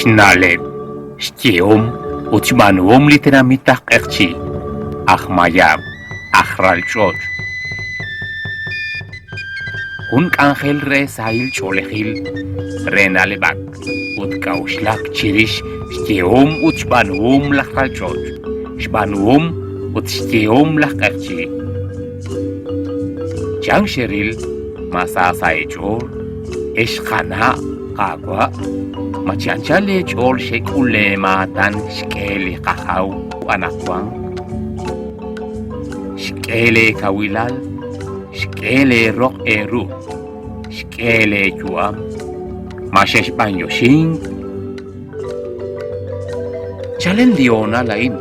Xna'leb', xyehom ut xb'aanuhom li tenamit aj Q'eqchi', aj Mayab', aj Ralch'och'. Jun k'anjel re sahil ch'oolejil, re na'leb'ak ut k'a'uxlak chirix xyehom ut xb'aanuhom laj ralch'och', xb'aanuhom ut xyehom laj Q'eqchi'. Chan xeril ma sa sa' eech'ool, ex qana' qaawa'? Ma chi anchal eech'ool xek'ul leemaatan xk'e li qajaw anaqwan? Xk'e leekawilal, xk'e leeroq eeru, xk'e leeyu'am. Ma xexb'anyoxink? Chalen li hoonal a'in,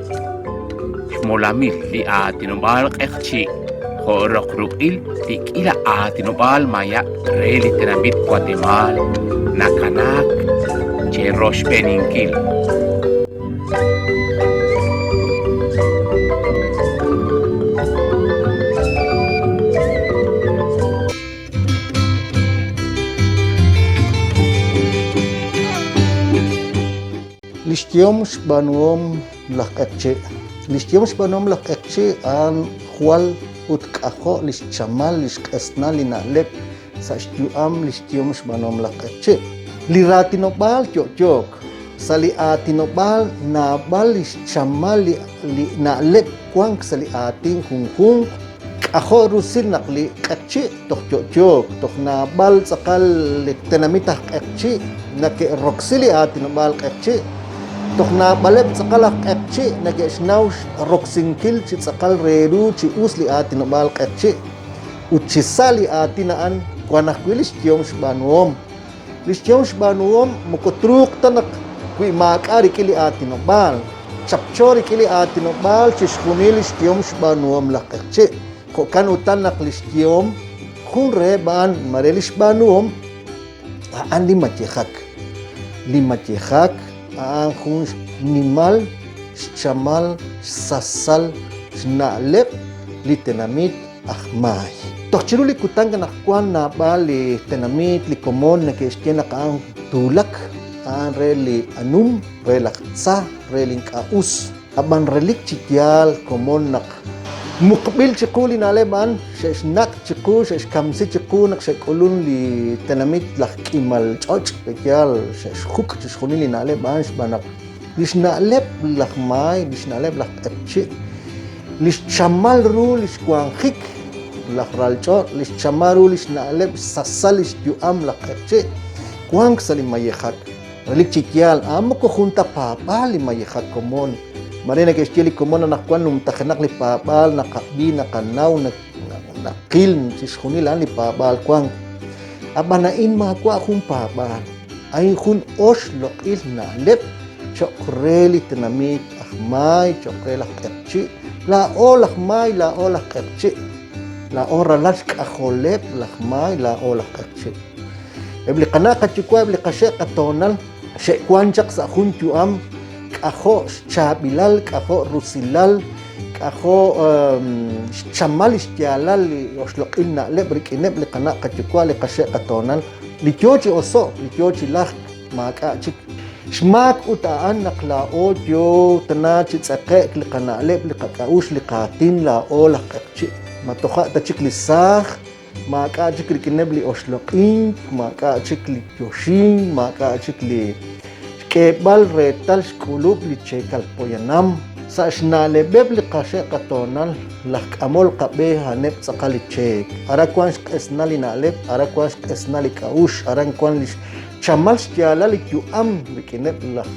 xmolamil li aatinob'aal q'eqchi' jo' roq ruq'il li k'iila aatinob'aal mayab' re li tenamit Watemaal nakanaak cheroxb'eeninkil. Li xyehom xb'aanuhom laj q'eqchi'. Li xyehom xb'aanuhom laj q'eqchi' a'an jwal ut k'ajo' li xchamal li xq'esnal li na'leb' sa' xyu'am li xyehom xb'aanuhom laj q'eqchi'. Li raatinob'aal yo'yook. Sa' li aatinob'aal naab'al li xchamal li na'leb' wank sa' li aatin junjunq. K'ajo' rusil naq li q'eqchi' toj yo'yook, toj naab'al tz'aqal li tenamit aj q'eqchi' nake'roksi li aatinob'aal q'eqchi', toj naab'aleb' tz'aqal aj q'eqchi' neke'xnaw roksinkil chi tz'aqal re ru chi us li aatinob'aal q'eqchi', ut chi sa' li aatin a'an wan ajwi' li xyehom xb'aanuhom. Li xyehom xb'aanuhom moko truuq ta naq wi maak'a' rik'in li aatinob'aal. Chapcho rik'in li aatinob'aal chixjunil li xyehom xb'aanuhom laj q'eqchi'. Jo'kan utan naq li xyehom jun reheb' a'an mare li xb'aanuhom a'an li mayejak. Li mayejak a'an jun xnimal xchamal xsasal xna'leb' li tenamit aj Maay. Toj chiru li kutan anaqwan naab'al li tenamit, li komon neke'xye naq a'an tuulak, a'an re li anum, re laj tza, re li ink'a' us. Ab'an relik chi yaal komon naq muqb'il chiqu li na'leb' a'an, xe'xnat' chiqu, xe'xkamsi chiqu naq xe'k'ulun li tenamit laj k'imal ch'och', yaal xe'xjuk' chixjunil li na'leb' a'an xb'aan naq li xna'leb' laj Maay, li xna'leb' laj Q'eqchi', Li xchamal ru li xwanjik laj ralch'och', li xchamal ru li xna'leb' xsasal li xyu'am laj q'eqchi' wank sa' li mayejak. Relik chi yaal, a'an moko jun ta paab'aal li mayejak komon. Mare neke'xye li komon anaqwan numtajenaq li paab'aal naqab'i, naqanaw, naqil chixjunil a'an li paab'aal wank. Ab'an a'in maawa' jun paab'aal, a'in jun oxloq'il na'leb' cho'q re li tenamit aj Maay, cho'q re laj Q'eqchi'. Laa'o laj Maay, laa'o laj Q'eqchi'. Laa'o ralal xk'ajoleb' laj Maay, laa'o laj Q'eqchi'. Eb' li qana' qayuwa', eb' li qaxe' qatoonal xe'wank chaq sa' jun yu'am k'ajo' xchaab'ilal, k'ajo' rusilal, k'ajo' xchamal li xyaalal li oxloq'il na'leb' rik'ineb' li qana' qayuwa', li qaxe' qatoonal, li yoo chi oso'k, li yoo chi lajk. Maak'a' chik xmaak ut a'an naq laa'o yoo tana chi tz'eqe'k li qana'leb', li qak'a'uxl, li qaatin laa'o laj q'eqchi'. Ma toja' ta chik li saaj, maak'a' chik rik'ineb' li oxloq'ink, maak'a' chik li yoxink, maak'a' chik li xk'eeb'al reetal xk'ulub' li cheekal poyanam. Sa' xna'leb'eb' li qaxe' qatoonal, laj k'amol qab'e a'aneb' tz'aqal li cheek. Aran wank xq'esnal li na'leb', aran wank xq'esnal li k'a'uxl, aran wank li Chamal xyaalal li yu'am rik'ineb' laj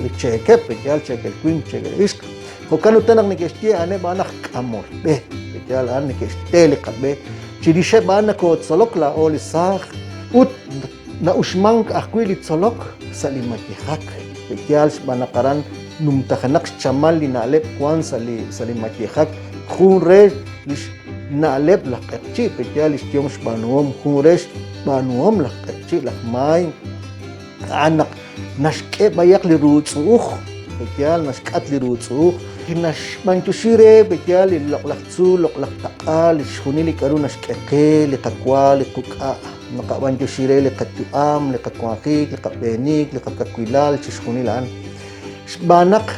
li cheekeb', li yaal cheekel winq, cheekel ixq. Jo'kan utan naq neke'xye a'aneb' a'an aj k'amol b'e, li yaal a'an neke'xte li qab'e. Chirixeb' a'an nakootzolok laa'o li saaj ut na'uxmank ajwi' li tzolok sa' li mayejak. Li yaal xb'aan naq aran numtajenaq xchamal li na'leb' wank sa' li sa' li mayejak, jun re li xna'leb' laj q'eqchi', pe yaal li xyehom xb'aanuhom, jun re xb'aanuhom laj q'eqchi' laj maay, a'an naq naxk'e b'ayaq li ruutz'u'uj, pe yaal naxk'at li ruutz'u'uj, naxb'anyoxi re pe yaal li loq'laj tzuul, loq'laj taq'a, li xjunil li k'a'ru naxk'e qe, li qawa, li quk'a'. Naqab'anyoxi re li qayu'am, li qawanjik, li qab'eenik, li qakawilal, chixjunil a'an. Xb'aan naq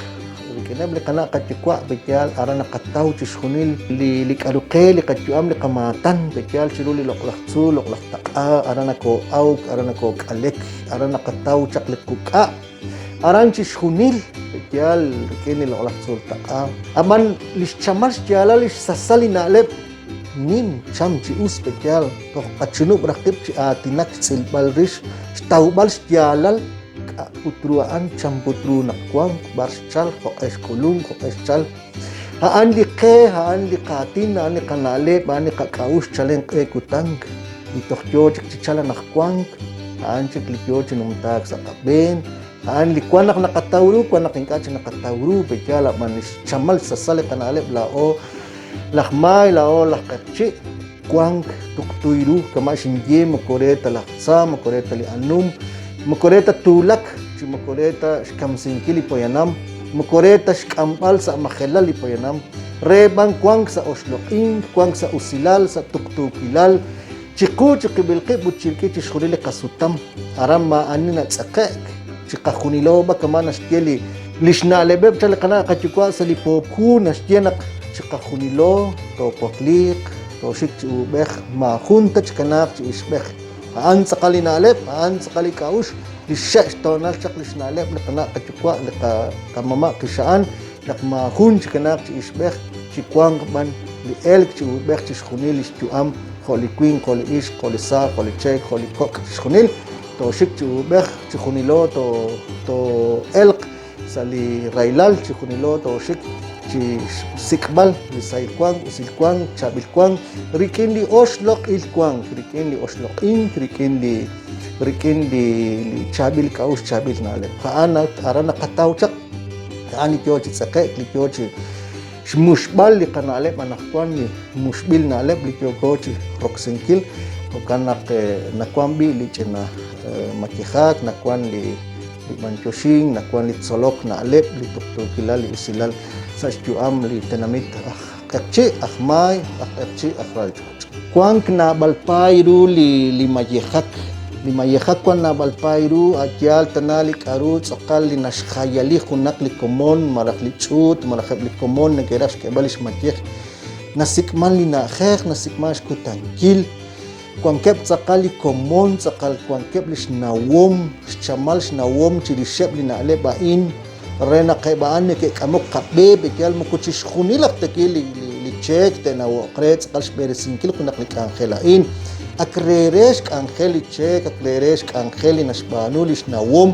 rik'ineb' li qana' qayuwa' pe'yaal aran naqataw chixjunil li li k'aru qe, li qayu'am, li qamaatan, pe'yaal chiru li loq'laj tzuul, loq'laj taq'a, aran nakoo'awk, aran nakook'alek, aran naqataw chaq li quk'a', aran chixjunil, pe'yaal rik'in li loq'laj tzuul taq'a. Ab'an li xchamal xyaalal li xsasal li na'leb' nim cham chi us pe'yaal toj qachinub' raj qib' chi aatinak xtz'ilb'al rix xtawb'al xyaalal K'a' put ru a'an, chan put ru naq wank, b'ar xchalk, jo'q'e xk'ulunk, jo'q'e xchalk. A'an li qe, a'an li qaatin, a'an li qana'leb', a'an li qak'a'uxl chalen q'e kutank, li toj yoo chik chi chalk anaqwank, a'an chik li yoo chi numtaak sa' qab'een, a'an li wan naq naqataw ru, wan naq ink'a' chik naqataw ru, pe'yaal ab'an li xchamal xsasal li qana'leb' laa'o laj Maay, laa'o laj Q'eqchi', Wank tuqtu ru, kama' xinye, moko re ta laj tza, moko re ta li anum, moko re ta tuulak, chi moko re ta xkamsinkil li poyanam, moko re ta xk'amb'al sa' majelal li poyanam, re b'an wank sa' oxloq'ink, wank sa' usilal, sa' tuqtuukilal, chiqu chiqib'il qib' ut chirik'in chixjunil li qasutam. Aran maa'ani natz'eqe'k, chiqajunilo b'a kama' naxye li li xna'leb'eb' chaq li qana' qayuwa' sa' li Poop Hu naxye naq chiqajunilo toowakliiq, tooxik chi uub'ej, maajun ta chikanaaq chi ixb'ej. A'an tz'aqal li na'leb', a'an tz'aqal li k'a'uxl, li xxe' xtoonal chaq li xna'leb' li qana' qayuwa', li qamama' qixa'an, naq maajun chikanaaq chi ixb'ej, chiwanq b'an li elk chi uub'ej chixjunil li xyu'am, jo' li winq, jo' li ixq, jo' li saaj, jo' li cheek, jo' li kok', chixjunil, tooxik chi uub'ej, chijunilo too'elq Sa' li rahilal chijunilo tooxik chi xsik'b'al li sahil wank, usil wank, chaab'il wank, rik'in li oxloq'il wank, rik'in li oxloq'ink, rik'in li rik'in li chaab'il k'a'uxl, chaab'il na'leb'. A'an aran naqataw chaq, a'an li yoo chi tz'eqe'k, li yoo chi xmuxb'al li qana'leb' anaqwan, li muxb'il na'leb' li yooko chi roksinkil. Jo'kan naq nawank b'i' li ch'ina mayejak, nawank li li b'anyoxink, nawank li tzolok na'leb', li tuqtuukilal, li usilal sa' xyu'am li tenamit aj Q'eqchi', aj Maay, aj Q'eqchi', aj Ralch'och'. Wank naab'al paay ru li mayejak. Li mayejak wank naab'al paay ru, a' yaal tana li k'a'ru tz'aqal li naxjayali junaq li komon malaj li ch'uut malaj eb' li komon neke'raj xk'eeb'al li xmayej. Nasik'man li na'ajej, nasik'man xkutankil. Wankeb' tz'aqal li komon, tz'aqal wankeb' li xnawom, xchamal xnawom chirixeb' li na'leb' a'in, re naq eb' a'an neke'k'amok qab'e, pe'yaal moko chixjunil aj tawi' li li cheek te'nawo'q re tz'aqal xb'eresinkil junaq li k'anjel a'in. Ak re re xk'anjel li cheek, ak re re xk'anjel li naxb'aanu li xnawom.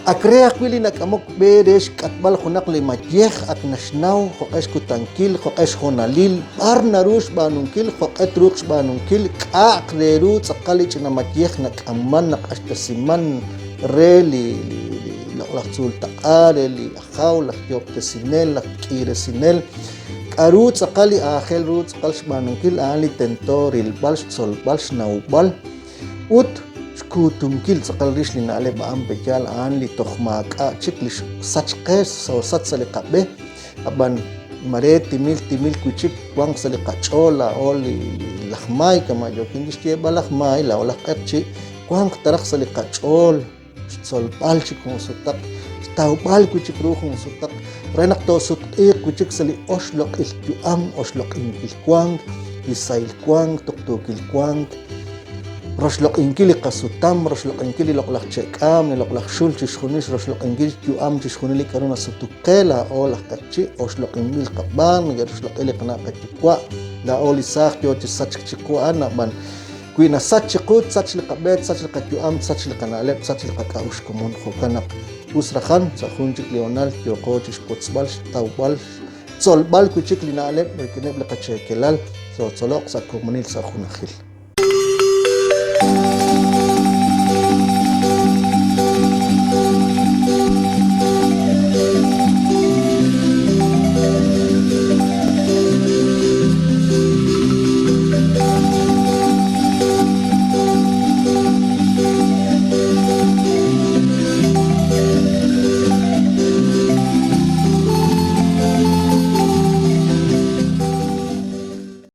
Ak re ajwi' li nak'amok b'e re xk'atb'al junaq li mayej ak naxnaw jo'q'e xkutankil, jo'q'e xhoonalil, b'ar naru xb'aanunkil, jo'q'e truuq xb'aanunkil, k'a'aq re ru tz'aqal li ch'ina mayej nak'amman, naq'axtesiman re li loq'laj tzuul taq'a, re li Ajaw, laj Yoob'tesinel, laj K'iiresinel. K'a'ru tz'aqal li aajel ru tz'aqal xb'aanunkil a'an li tento rilb'al, xtzolb'al, xnawb'al. Ut xkuutunkil tz'aqal rix li na'leb' a'an pe'yaal a'an li toj maak'a' chik li xsach qe, xoosach sa' li qab'e, ab'an mare timil timil wi' chik wanq sa' li qach'ool laa'o li laj Maay, kama' yookin chi xyeeb'al laj Maay, laa'o laj Q'eqchi', wanq taraj sa' li qach'ool xtzolb'al chik jun sutaq, xtawb'al wi' chik ru jun sutaq, re naq toosutq'iiq wi' chik sa' li oxloq'il yu'am, oxloq'inkil wank, li sahil wank, tuqtuukil wank, roxloq'inkil li qasutam, roxloq'inkil li loq'laj che'k'aam, li loq'laj xul, chixjunil roxloq'inkil xyu'am chixjunil li k'a'ru nasutuk qe, laa'o laj q'eqchi' oxloq'inb'il qab'aan, neke'roxloq'i li qana' qayuwa', laa'o li saaj yoo chi sachk chiqu a'an, ab'an Wi nasach chiqu, tsach li qab'e, tsach li qayu'am, tsach li qana'leb', tsach li qak'a'uxl komon. Jo'kan naq us rajan, sa' jun chik li hoonal yooqo chixwotzb'al, xtawb'al, xtzolb'al wi' chik li na'leb' rik'ineb' li qacheekelal, tootzoloq sa' komonil sa' junajil.